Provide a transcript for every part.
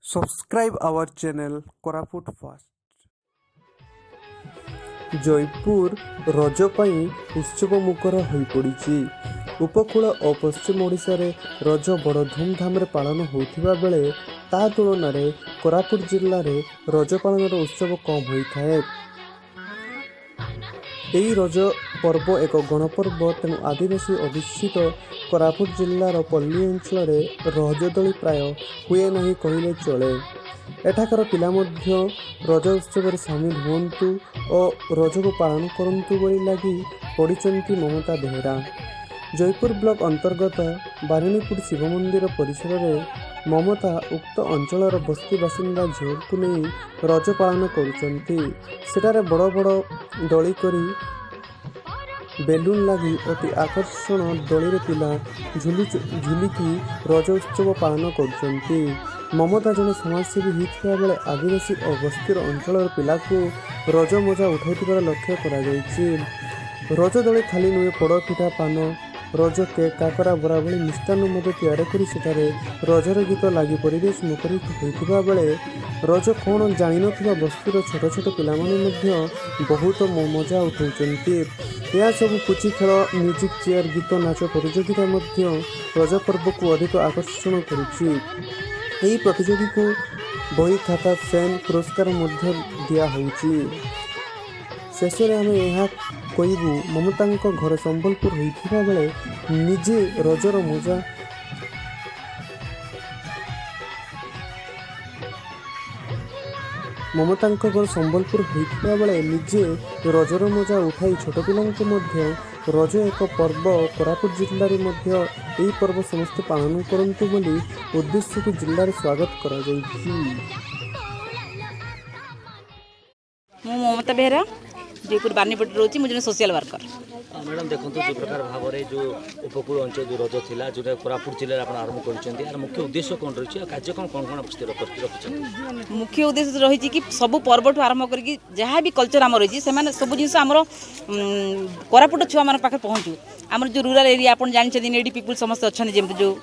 Subscribe our channel Koraput First. Jaipur Raja ପାଇଁ ଉତ୍ସବ ମୁଖର ହୋଇପଡ଼ିଛି। ଉପକୂଳ ଓ ପଶ୍ଚିମ ଓଡ଼ିଶାରେ ରଜ ବଡ଼ ଧୁମଧାମରେ ପାଳନ ହେଉଥିବା ବେଳେ ତା ତୁଳନାରେ କୋରାପୁଟ ଜିଲ୍ଲାରେ ରଜ ପାଳନର ଉତ୍ସବ କମ୍ ହୋଇଥାଏ। ଏହି ରଜ ପର୍ବ ଏକ ଗଣପର୍ବ। ତେଣୁ ଆଦିବାସୀ ଅଧ୍ୟୁଷିତ କୋରାପୁଟ ଜିଲ୍ଲାର ପଲ୍ଲୀ ଅଞ୍ଚଳରେ ରଜ ଦୋଳି ପ୍ରାୟ ହୁଏ ନାହିଁ କହିଲେ ଚଳେ। ଏଠାକାର ପିଲା ମଧ୍ୟ ରଜ ଉତ୍ସବରେ ସାମିଲ ହୁଅନ୍ତୁ ଓ ରଜକୁ ପାଳନ କରନ୍ତୁ ବୋଲି ଲାଗି ପଡ଼ିଛନ୍ତି ମମତା ବେହେରା। ଜୟପୁର ବ୍ଲକ ଅନ୍ତର୍ଗତ ବାରିଣୀପୁର ଶିବ ମନ୍ଦିର ପରିସରରେ ମମତା ଉକ୍ତ ଅଞ୍ଚଳର ବସ୍ତି ବାସିନ୍ଦା ଝିଅକୁ ନେଇ ରଜ ପାଳନ କରୁଛନ୍ତି। ସେଠାରେ ବଡ଼ ବଡ଼ ଦୋଳି କରି, ବେଲୁନ ଲାଗି ଅତି ଆକର୍ଷଣ ଦୋଳିରେ ପିଲା ଝୁଲୁ ଝୁଲିକି ରଜ ଉତ୍ସବ ପାଳନ କରୁଛନ୍ତି। ମମତା ଜଣେ ସମାଜସେବୀ ହୋଇଥିବା ବେଳେ ଆଦିବାସୀ ଓ ବସ୍ତିର ଅଞ୍ଚଳର ପିଲାକୁ ରଜ ମଜା ଉଠାଉଥିବାର ଲକ୍ଷ୍ୟ କରାଯାଇଛି। ରଜ ଦୋଳି ଖାଲି ନୁହେଁ, ପୋଡ଼ ପିଠା, ପାନ, ରଜ କେକ୍, କାକରା, ବରା ଭଳି ମିଷ୍ଟାନ୍ନ ମଧ୍ୟ ତିଆରି କରି ସେଠାରେ ରଜର ଗୀତ ଲାଗି ପରିବେଶ ମୁଖରିତ ହୋଇଥିବା ବେଳେ ରଜ କ'ଣ ଜାଣିନଥିବା ବସ୍ତିର ଛୋଟ ଛୋଟ ପିଲାମାନେ ମଧ୍ୟ ବହୁତ ମଜା ଉଠାଉଛନ୍ତି। ଏହା ସବୁ ପୁଚି ଖେଳ, ମ୍ୟୁଜିକ୍ ଚେୟାର, ଗୀତ, ନାଚ ପ୍ରତିଯୋଗିତା ମଧ୍ୟ ରଜ ପର୍ବକୁ ଅଧିକ ଆକର୍ଷଣ କରୁଛି। ଏହି ପ୍ରତିଯୋଗୀକୁ ବହି, ଖାତା, ପେନ୍ ପୁରସ୍କାର ମଧ୍ୟ ଦିଆହେଉଛି। ଶେଷରେ ଆମେ ଏହା କହିବୁ, ମମତାଙ୍କ ଘର ସମ୍ବଲପୁର ହୋଇଥିବା ବେଳେ ନିଜେ ରଜର ମଜା ମମତାଙ୍କ ଘର ସମ୍ବଲପୁର ହୋଇଥିବା ବେଳେ ନିଜେ ରଜର ମଜା ଉଠାଇ ଛୋଟ ପିଲାଙ୍କୁ ମଧ୍ୟ ରଜ ଏକ ପର୍ବ, କୋରାପୁଟ ଜିଲ୍ଲାରେ ମଧ୍ୟ ଏହି ପର୍ବ ସମସ୍ତେ ପାଳନ କରନ୍ତୁ ବୋଲି ଉଦ୍ଦେଶ୍ୟକୁ ଜିଲ୍ଲାରେ ସ୍ୱାଗତ କରାଯାଇଛି। ମୁଁ ମମତା ବେହେରା, ଜୟପୁର ବାନିପଟି ରହୁଛି। ମୁଁ ଜଣେ ସୋସିଆଲ ୱାର୍କର। ମ୍ୟାଡ଼ାମ୍, ଦେଖନ୍ତୁ, ଯେଉଁ ପ୍ରକାର ଭାବରେ ଯେଉଁ ଉପକୂଳ ଅଞ୍ଚଳ ଯେଉଁ ରଜ ଥିଲା, ଯେଉଁଟା କୋରାପୁଟ ଜିଲ୍ଲାରେ ଆପଣ ଆରମ୍ଭ କରିଛନ୍ତି, ଏହାର ମୁଖ୍ୟ ଉଦ୍ଦେଶ୍ୟ କ'ଣ ରହିଛି ଆଉ କାର୍ଯ୍ୟକ୍ରମ କ'ଣ କ'ଣ ସ୍ଥିର କରିକି ରଖିଛନ୍ତି? ମୁଖ୍ୟ ଉଦ୍ଦେଶ୍ୟ ରହିଛି କି ସବୁ ପର୍ବଠୁ ଆରମ୍ଭ କରିକି ଯାହା ବି କଲଚର ଆମର ରହିଛି, ସେମାନେ ସବୁ ଜିନିଷ ଆମର କୋରାପୁଟ ଛୁଆମାନଙ୍କ ପାଖରେ ପହଞ୍ଚୁ। ଆମର ଯେଉଁ ରୁରାଲ ଏରିଆ, ଆପଣ ଜାଣିଛନ୍ତି, ନିଡି ପିପୁଲ୍ ସମସ୍ତେ ଅଛନ୍ତି, ଯେମିତି ଯେଉଁ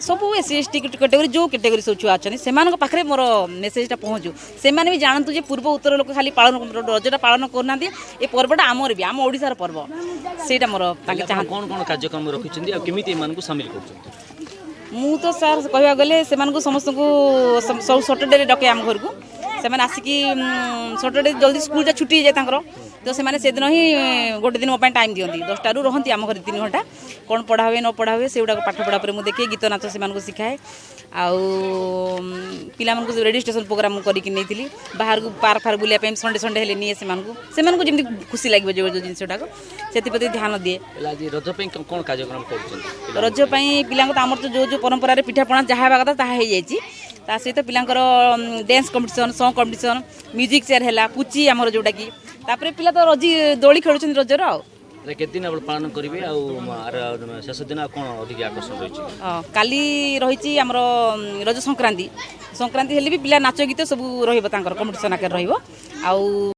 ସବୁ S C, S T category, ଯେଉଁ କ୍ୟାଟେଗୋରୀ ସବୁ ଛୁଆ ଅଛନ୍ତି, ସେମାନଙ୍କ ପାଖରେ ମୋର ମେସେଜଟା ପହଞ୍ଚୁ। ସେମାନେ ବି ଜାଣନ୍ତୁ ଯେ ପୂର୍ବ ଉତ୍ତର ଲୋକ ଖାଲି ପାଳନ ରଜଟା ପାଳନ କରୁନାହାନ୍ତି, ଏ ପର୍ବଟା ଆମର ବି, ଆମ ଓଡ଼ିଶାର ପର୍ବ। ସେଇଟା ମୋର ତାଙ୍କେ ଆପଣ ଚାହାନ୍ତି। କ'ଣ କ'ଣ କାର୍ଯ୍ୟକ୍ରମ ରଖିଛନ୍ତି ଆଉ କେମିତି ଏମାନଙ୍କୁ ସାମିଲ କରୁଛନ୍ତି? ମୁଁ ତ ସାର୍ କହିବାକୁ ଗଲେ ସେମାନଙ୍କୁ ସମସ୍ତଙ୍କୁ ସବୁ ସଟରଡେରେ ଡକେ ଆମ ଘରକୁ। ସେମାନେ ଆସିକି ସଟରଡେ ଜଲ୍ଦି ସ୍କୁଲଟା ଛୁଟି ହେଇଯାଏ ତାଙ୍କର, ତ ସେମାନେ ସେଦିନ ହିଁ ଗୋଟେ ଦିନ ମୋ ପାଇଁ ଟାଇମ୍ ଦିଅନ୍ତି। 10ଟାରୁ ରହନ୍ତି ଆମ ଘରେ 3 ଘଣ୍ଟା। କ'ଣ ପଢ଼ା ହୁଏ, ନ ପଢ଼ା ହୁଏ, ସେଗୁଡ଼ାକ ପାଠ ପଢ଼ା ପରେ ମୁଁ ଦେଖେ। ଗୀତ ନାଚ ସେମାନଙ୍କୁ ଶିଖାଏ। ଆଉ ପିଲାମାନଙ୍କୁ ରେଡ଼ିଓ ଷ୍ଟେସନ୍ ପ୍ରୋଗ୍ରାମ୍ ମୁଁ କରିକି ନେଇଥିଲି ବାହାରକୁ, ପାର୍କ ଫାର୍କ ବୁଲିବା ପାଇଁ। ସଣ୍ଡେ ସଣ୍ଡେ ହେଲେ ନିଏ ସେମାନଙ୍କୁ। ସେମାନଙ୍କୁ ଯେମିତି ଖୁସି ଲାଗିବ ଯେଉଁ ଯେଉଁ ଜିନିଷଟାକୁ, ସେଥିପ୍ରତି ଧ୍ୟାନ ଦିଏ। ହେଲେ ଆଜି ରଜ ପାଇଁ କ'ଣ କାର୍ଯ୍ୟକ୍ରମ କରୁଛନ୍ତି? ରଜ ପାଇଁ ପିଲାଙ୍କ ତ ଆମର ତ ଯେଉଁ ଯେଉଁ ପରମ୍ପରାରେ ପିଠାପଣା ଯାହା ହେବା କଥା ତାହା ହେଇଯାଇଛି। ତା ସହିତ ପିଲାଙ୍କର dance competition, song competition, music chair ହେଲା, ପୁଚି ଆମର ଯେଉଁଟାକି, ତାପରେ ପିଲା ତ ରଜି ଦୋଳି ଖେଳୁଛନ୍ତି ରଜର ଆଉ। ହେଲେ କେତେ ଦିନ ଆପଣ ପାଳନ କରିବେ ଆଉ ଆର ଶେଷ ଦିନ ଆଉ କ'ଣ ଅଧିକ ଆକର୍ଷଣ ରହିଛି? ହଁ, କାଲି ରହିଛି ଆମର ରଜ ସଂକ୍ରାନ୍ତି। ସଂକ୍ରାନ୍ତି ହେଲେ ବି ପିଲା ନାଚ ଗୀତ ସବୁ ରହିବ, ତାଙ୍କର କମ୍ପିଟିସନ୍ ଆକାରରେ ରହିବ ଆଉ